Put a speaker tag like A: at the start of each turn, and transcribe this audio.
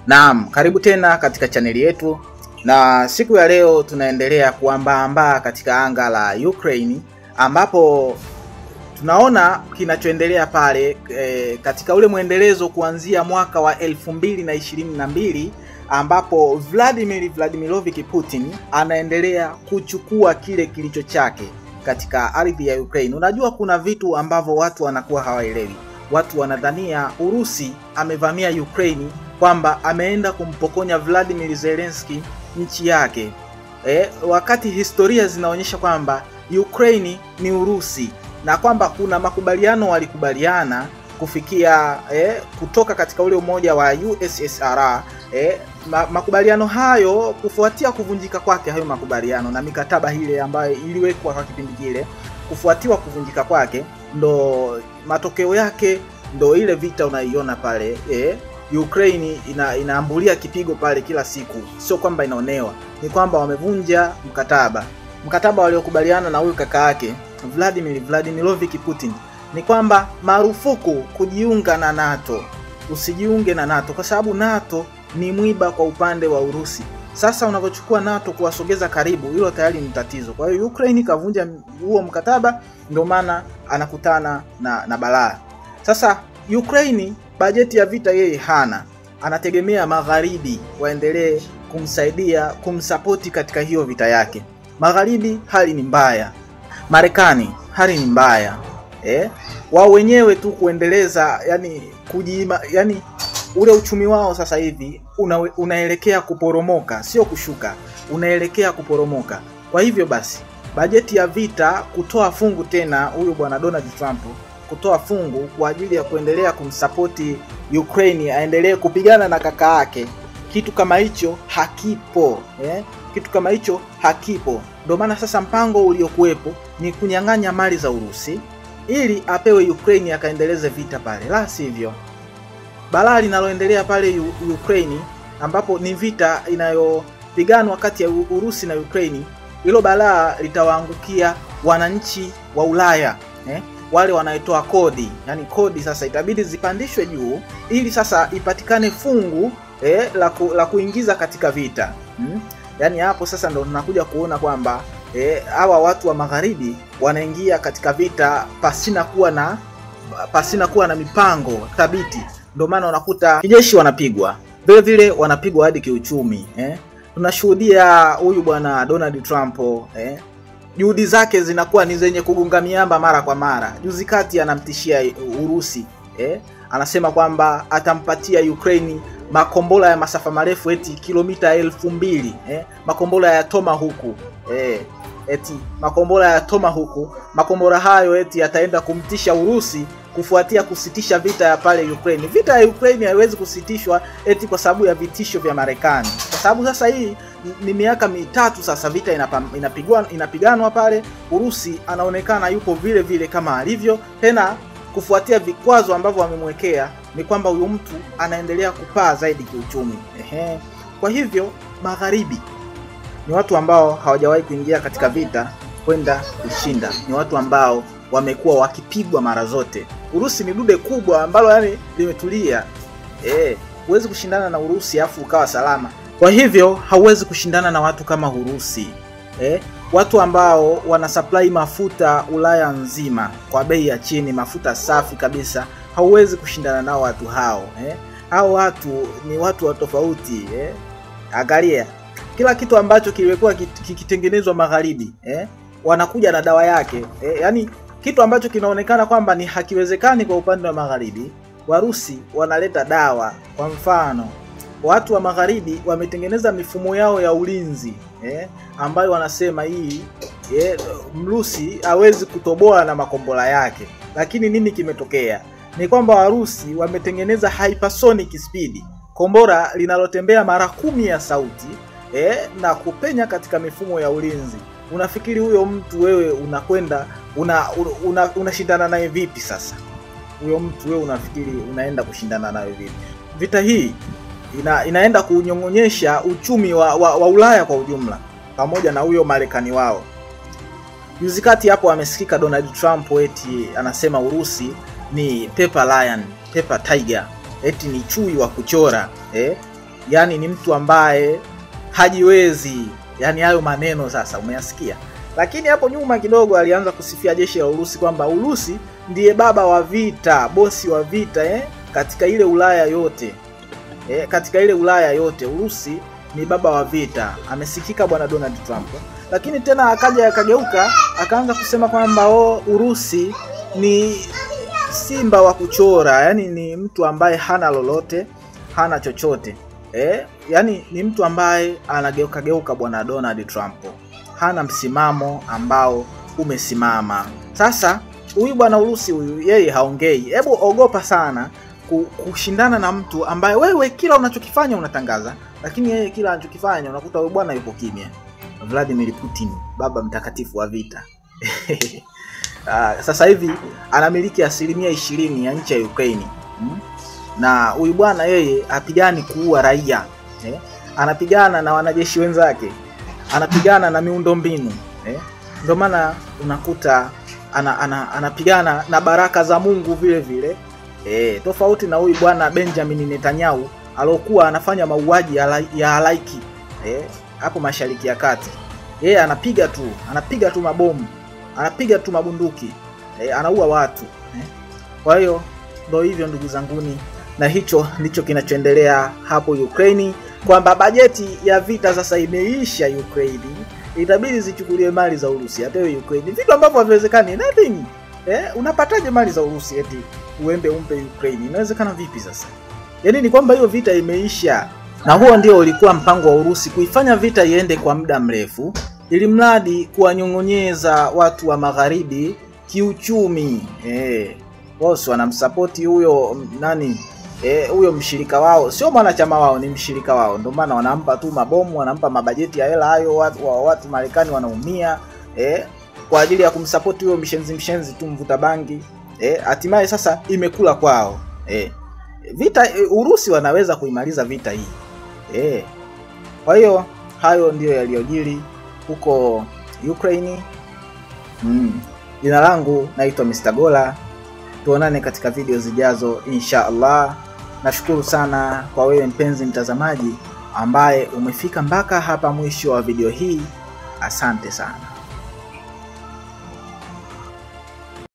A: Naam, karibu tena katika chaneli yetu, na siku ya leo tunaendelea kuambaambaa katika anga la Ukraine, ambapo tunaona kinachoendelea pale katika ule mwendelezo kuanzia mwaka wa 2022 ambapo Vladimir Vladimirovich Putin anaendelea kuchukua kile kilicho chake katika ardhi ya Ukraine. Unajua kuna vitu ambavyo watu wanakuwa hawaelewi. Watu wanadhania Urusi amevamia Ukraine kwamba ameenda kumpokonya Vladimir Zelensky nchi yake. Wakati historia zinaonyesha kwamba Ukraine ni Urusi na kwamba kuna makubaliano walikubaliana kufikia kutoka katika ule umoja wa USSR. Makubaliano hayo kufuatia kuvunjika kwake hayo makubaliano na mikataba ile ambayo iliwekwa kwa kipindi kile, kufuatiwa kuvunjika kwake ndo matokeo yake ndo ile vita unaiona pale. Ukraine inaambulia kipigo pale kila siku. Sio kwamba inaonewa, ni kwamba wamevunja mkataba waliokubaliana na huyu kaka yake Vladimir Vladimirovich Putin. Ni kwamba marufuku kujiunga na NATO. Usijiunge na NATO kwa sababu NATO ni mwiba kwa upande wa Urusi. Sasa unavyochukua NATO kuwasogeza karibu, hilo tayari ni tatizo. Kwa hiyo Ukraine kavunja huo mkataba, ndio maana anakutana na balaa. Sasa Ukraine bajeti ya vita yeye hana, anategemea magharibi waendelee kumsaidia, kumsapoti katika hiyo vita yake. Magharibi hali ni mbaya, Marekani hali ni mbaya. Wao wenyewe tu kuendeleza, yani kujiima, yani ule uchumi wao sasa hivi unaelekea kuporomoka, sio kushuka, unaelekea kuporomoka. Kwa hivyo basi bajeti ya vita kutoa fungu tena, huyu bwana Donald Trump kutoa fungu kwa ajili ya kuendelea kumsapoti Ukraine aendelee kupigana na kaka yake, kitu kama hicho hakipo. Kitu kama hicho hakipo. Ndio maana sasa mpango uliokuwepo ni kunyang'anya mali za Urusi ili apewe Ukraine akaendeleze vita pale. La sivyo balaa linaloendelea pale Ukraine, ambapo ni vita inayopiganwa kati ya Urusi na Ukraine, hilo balaa litawaangukia wananchi wa Ulaya, wale wanaitoa kodi. Yani kodi sasa itabidi zipandishwe juu ili sasa ipatikane fungu la kuingiza katika vita. Yani hapo sasa ndo tunakuja kuona kwamba hawa watu wa magharibi wanaingia katika vita pasina kuwa na mipango thabiti. Ndio maana unakuta kijeshi wanapigwa, vile vile wanapigwa hadi kiuchumi. Tunashuhudia huyu bwana Donald Trump, juhudi zake zinakuwa ni zenye kugonga miamba mara kwa mara. Juzi kati anamtishia Urusi, anasema kwamba atampatia Ukraine makombola ya masafa marefu eti kilomita 2000, makombola ya Tomahawk, eti makombola ya Tomahawk. Makombora hayo eti ataenda kumtisha Urusi kufuatia kusitisha vita ya pale Ukraine. Vita ya Ukraine haiwezi kusitishwa eti kwa sababu ya vitisho vya Marekani. Kwa sababu sasa hii ni miaka mitatu sasa vita inapiganwa pale. Urusi anaonekana yupo vile vile kama alivyo. Tena kufuatia vikwazo ambavyo wamemwekea ni kwamba huyu mtu anaendelea kupaa zaidi kiuchumi. Kwa hivyo magharibi ni watu ambao hawajawahi kuingia katika vita kwenda kushinda. Ni watu ambao wamekuwa wakipigwa mara zote. Urusi ni dude kubwa ambalo yani limetulia. Huwezi kushindana na Urusi afu ukawa salama. Kwa hivyo hauwezi kushindana na watu kama Urusi. Watu ambao wana supply mafuta Ulaya nzima kwa bei ya chini, mafuta safi kabisa. Hauwezi kushindana nao watu hao. Hao watu ni watu wa tofauti. Angalia kila kitu ambacho kilikuwa kikitengenezwa magharibi, wanakuja na dawa yake. Yani kitu ambacho kinaonekana kwamba ni hakiwezekani kwa upande wa magharibi, Warusi wanaleta dawa. Kwa mfano, watu wa magharibi wametengeneza mifumo yao ya ulinzi, ambayo wanasema hii Mrusi hawezi kutoboa na makombola yake. Lakini nini kimetokea? Ni kwamba Warusi wametengeneza hypersonic speed, kombora linalotembea mara 10 ya sauti, na kupenya katika mifumo ya ulinzi. Unafikiri huyo mtu wewe unakwenda unashindana naye vipi sasa? Huyo mtu wewe unafikiri unaenda kushindana naye vipi? Vita hii inaenda kunyong'onyesha uchumi wa Ulaya kwa ujumla, pamoja na huyo Marekani wao. Juzi kati hapo amesikika Donald Trump eti anasema Urusi ni paper lion, paper tiger, eti ni chui wa kuchora. Yani ni mtu ambaye hajiwezi. Yani hayo maneno sasa umeyasikia. Lakini hapo nyuma kidogo alianza kusifia jeshi la Urusi kwamba Urusi ndiye baba wa vita, bosi wa vita katika ile Ulaya yote. Katika ile Ulaya yote Urusi ni baba wa vita. Amesikika bwana Donald Trump. Lakini tena akaja akageuka akaanza kusema kwamba Urusi ni simba wa kuchora, yani ni mtu ambaye hana lolote, hana chochote. Yani ni mtu ambaye anageuka geuka bwana Donald Trump. Hana msimamo ambao umesimama. Sasa huyu bwana Urusi huyu yeye haongei. Hebu ogopa sana kushindana na mtu ambaye wewe kila unachokifanya unatangaza, lakini yeye kila anachokifanya unakuta huyu bwana yupo kimya. Vladimir Putin, baba mtakatifu wa vita. Sasa hivi anamiliki 20% ya nchi ya Ukraine. Na huyu bwana yeye hapigani kuua raia. Anapigana na wanajeshi wenzake. Anapigana na miundombinu. Ndio maana unakuta anapigana na baraka za Mungu vile vile. Tofauti na huyu bwana Benjamin Netanyahu alokuwa anafanya mauaji ya halaiki hapo Mashariki ya Kati. Yeye anapiga tu mabomu, anapiga tu mabunduki, anaua watu. Kwa hiyo ndio hivyo ndugu zanguni, na hicho ndicho kinachoendelea hapo Ukraine, kwamba bajeti ya vita sasa imeisha Ukraine, itabidi zichukuliwe mali za Urusi apewe Ukraine, vitu ambavyo haviwezekani. Nothing. Unapataje mali za Urusi eti uende umpe Ukraine? Inawezekana vipi sasa? Yaani ni kwamba hiyo vita imeisha. Na huo ndio ulikuwa mpango wa Urusi, kuifanya vita iende kwa muda mrefu ili mradi kuwanyong'onyeza watu wa magharibi kiuchumi. Wao wanamsupport huyo nani? Huyo mshirika wao, sio mwanachama wao, ni mshirika wao. Ndio maana wanampa tu mabomu, wanampa mabajeti ya hela hayo, watu Marekani wanaumia kwa ajili ya kumsupport huyo mshenzi tu mvuta bangi. Hatimaye sasa imekula kwao. Vita Urusi wanaweza kuimaliza vita hii. Kwa hiyo hayo ndiyo yaliyojiri huko Ukraine. Jina langu naitwa Mr. Gola. Tuonane katika video zijazo insha Allah. Nashukuru sana kwa wewe mpenzi mtazamaji ambaye umefika mpaka hapa mwisho wa video hii. Asante sana.